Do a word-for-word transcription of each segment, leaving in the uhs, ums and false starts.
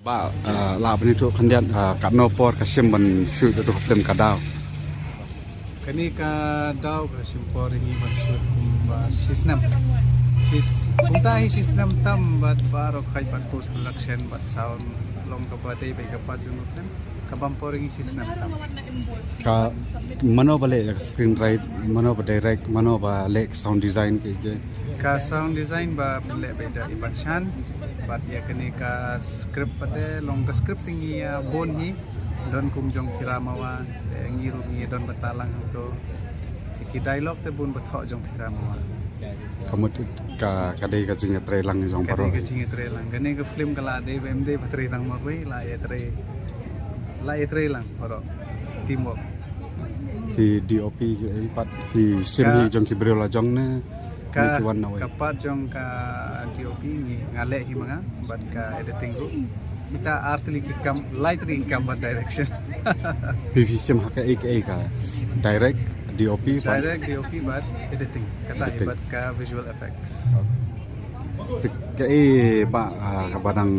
Ba, ah, lah ban ïathuh khyndiat, ah, katno por ka shim ban shoot ïa ka film Ka Daw. Kane Ka Daw ka shim por ïa ngi ban shoot kumba shisnem. Shis kumta hi shisnem tam bad baroh khat bad post production bad sound long kaba dei bad ka part jong ka film. Ka bam por ïa ngi shisnem tam. Ka mano ba leh ïa ka screenwriter, mano ba direct, mano ba leh sound design ki ki. Ka sound design ba pynleh bad da Iban Shan bad ïa kane ka script pat de long ka script ngi ïa bun hi don kum jong Phira Mawa, te ngi ruh ngi don batalang hangto. Ki dialogue te bun ba thoh jong Phira Mawa. Ka mut ka ka dei ka jingïatreilang jong baroh. Ka jingïatreilang kane ka film ka la dei ba em dei ba trei tang marwei, la ïatrei la ïatrei lang baroh. Teamwork. Ki D O P ki pat ki shim hi jong ki briew la jong ne. Ka ka pat jong ka D O P ngi nga leh hi ma nga bad ka editing ruh. Kita artylli ki kam, lai tylli ki kam bad direction. Phi phi shim ha ka ei ka ei ka direct, D O P bad direct, D O P bad editing. Kata hi bad ka visual effects. Te ka ei ba, ah, kaba dang,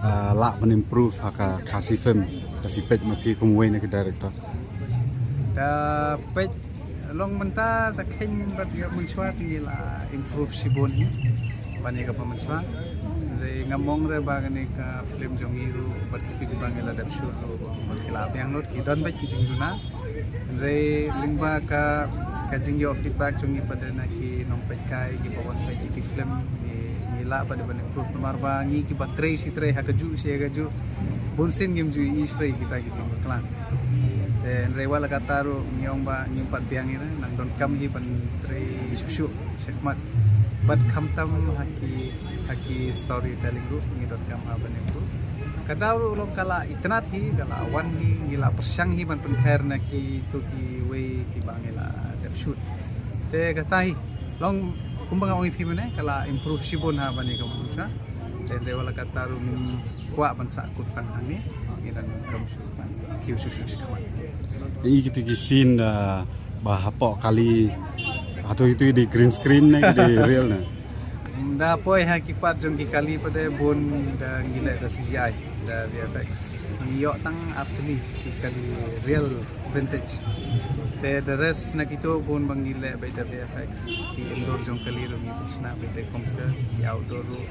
ah, lah ban improve ha ka Khasi film. Da phi peit ma phi kum wei na ki director. Da peit long mynta da kheiñ bad ïa mynshuwa te ngi la improve shibun hi. Ban ïa kaba mynshuwa. Re ngam ong re ba kane ka film jong ngi ruh bad kito kiba ngi la dep shoot ruh ba ki la biang lut, ki don bad ki jingduna. Re lyngba ka ka jingïoh feedback jong ngi pat de na ki nongpeitkai kiba wan peit ïa ki film ngi, ngi lah pat de ban improve namar ba ngi kiba trei shi trei ha ka juh shi ha ka juh. Bun sien ngim ju ïohi shuh kita ki jingbakla. Te hynrei wat la katta ruh ngi ong ba ngim pat biang ïa nang donkam hi ban trei shuh shuh shakhmat. Bad khamtam ha ki ha ki storytelling ruh ngi donkam ha ban improve. Ka Daw ruh long ka la itynnad hi, ka la wan hi, ngi la pyrshang hi ban pynpher na kito kiwei kiba ngi la dep shoot. Te kata hi long kumba nga ong ïa phi mynne ka la improve shibun ha ban ïa ka movie. Te hynrei wat la katta ruh ngim kwah ban sahkut tang hangne. Ngi dang donkam shuh ban kiew shuh shuh shakhmat. Te i kito ki scene da ba hapoh kali, hato ito i dei green screen ne i dei real ne? Da poi ha ki part jong ki kali pat de bun da ngi leh da C G I, da V F X. Ngi ïoh tang artylli ki kali real vintage. Te the rest na kito bun ba ngi leh bad da V F X. Ki indoor jong kali ruh ngi pynshna bad da computer, ki outdoor ruh.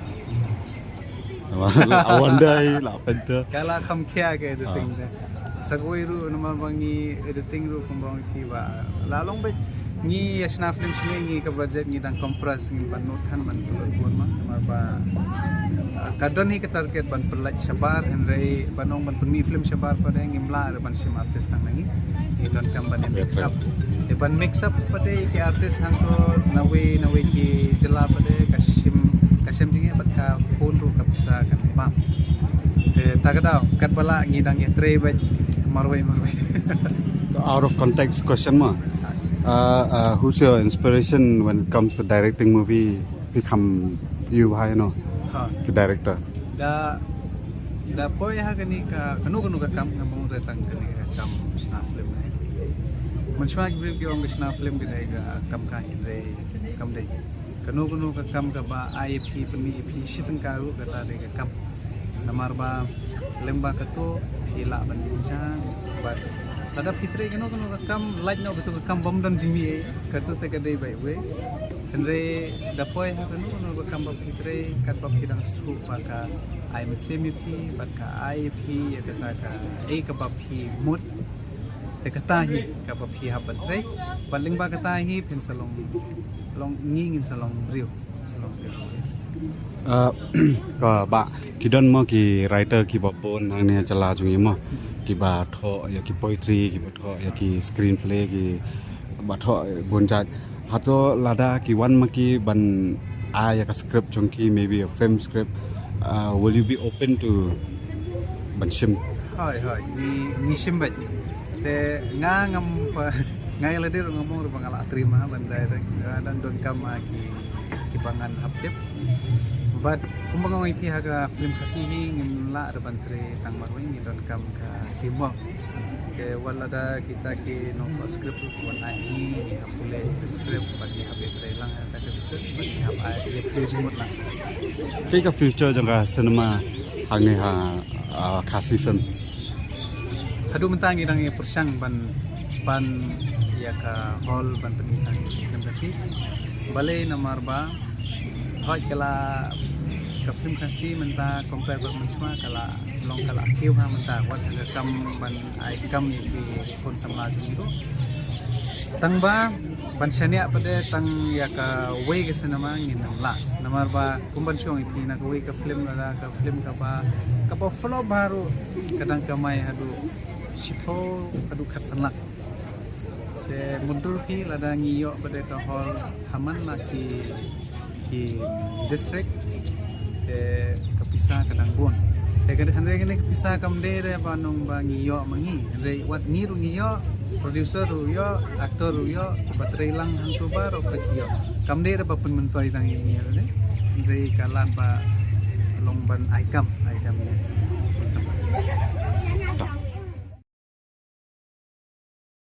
Awan dai la pynta. Ka la kham khia ka editing de. Sa kawei ruh namar ba ngi editing ruh kumba ong ïa phi ba la long bad ngi ïa shna film shane ngi ka budget ngi dang compress, ngi ban nud khan ban pynlut bun ma namar ba, ah, ka don hi ka target ban pynlait shabar, hynrei ban ong ban pynmih film shabar pat de ngim lah re ban shim artist tang na ngi. Ngi donkam ban mix up. Te ban mix up pat de ki artist hangto nawei nawei ki jylla pat de ka shim ka shim jingeh bad ka bun ruh ka pisa kan bam. Te ta ka daw katba lah ngi dang ïatrei bad marwei marwei. To out of context question ma. Uh, uh, who's your inspiration when it comes to directing movie? Phi kham ïoh bha ïa no? Ha. Ki director. Da da poi ha kane ka kano kano ka kam, ngam ong re tang kane ka kam shna film ne. Mynshuwa ki briew ki ong ka shna film ka dei ka kam ka, hynrei kam dei. Kano kano ka kam kaba ai ïa phi, pynmih ïa phi shi tyngka ruh kata dei ka kam. Namar ba lyngba kato phi lah ban bynjah bad lada phi trei kano kano ka kam, lait noh kato ka kam bym don jingmih ei, kato te ka dei bai waste. Hynrei da poi ha kano kano ka kam ba phi trei, katba phi dang sngewthuh ba ka ai mynsiem ïa phi bad ka ai ïa phi ïa kata kaei kaba phi mut. Te kata hi kaba phi hap ban trei. Bad lyngba kata hi phin sa long, long ngi ngin sa long briew. Sa long briew. Uh, ka ba ki don mo ki writer kiba bun hangne jylla jong ngi mo, kiba thoh ïa ki poetry, kiba thoh ïa ki screenplay, kiba thoh bun jait. Hato lada ki wan ma ki ban ai ïa ka script jong ki, maybe a film script, uh, will you be open to ban shim? Hoi hoi, ngi ngi shim bad. Te nga ngam pa nga ïa lade ruh ngam ong ruh ba nga la trei ma ban direct. Nga dang donkam ma ki kiba ngan hap tip. Bad kumba nga ong ïa phi ha ka film Khasi hi ngim lah re ban trei tang marwei, ngi donkam ka teamwork. Te wat lada kita ki nongthoh script ruh wan ai hi, ngi hap pule ïa ka script bad ngi hap ïatrei lang ïa ka script bad ngi hap ai ïa phi jingmut lang. Kaei ka future jong ka cinema Hangne ha, ah, Khasi film. Haduh mynta ngi dang ïa pyrshang ban, ban ïa ka hall ban pynmih tang ïa ka film Khasi. Balei namar ba hoi ka la ka film Khasi mynta compare bad mynshuwa ka la long ka la kiew ha mynta wat ka kam ban ai kam ïa ki khun samla jong ngi ruh. Tang ba ban shaniah pat de tang ïa kawei ka cinema ngin ym lah. Namar ba kum ban shong ïa phi na kawei ka film lada ka film kaba kaba flop bha ruh ka dang kamai haduh shiphew haduh khatsan lak. Te mutdur phi lada ngi ïoh pat de ka hall ha man la ki ki district te ka pisa ka dang bun. Te ka hynrei kane ka pisa kam dei re ba nong ba ngi ïoh ma ngi. Hynrei wat ngi ruh ngi ïoh, producer ruh ïoh, actor ruh ïoh, ba trei lang hangto baroh ka ïoh. Kam dei re ba pynmyntoi tang ïa ngi re. Hynrei ka lad ba long ban ai kam ai jam ïa.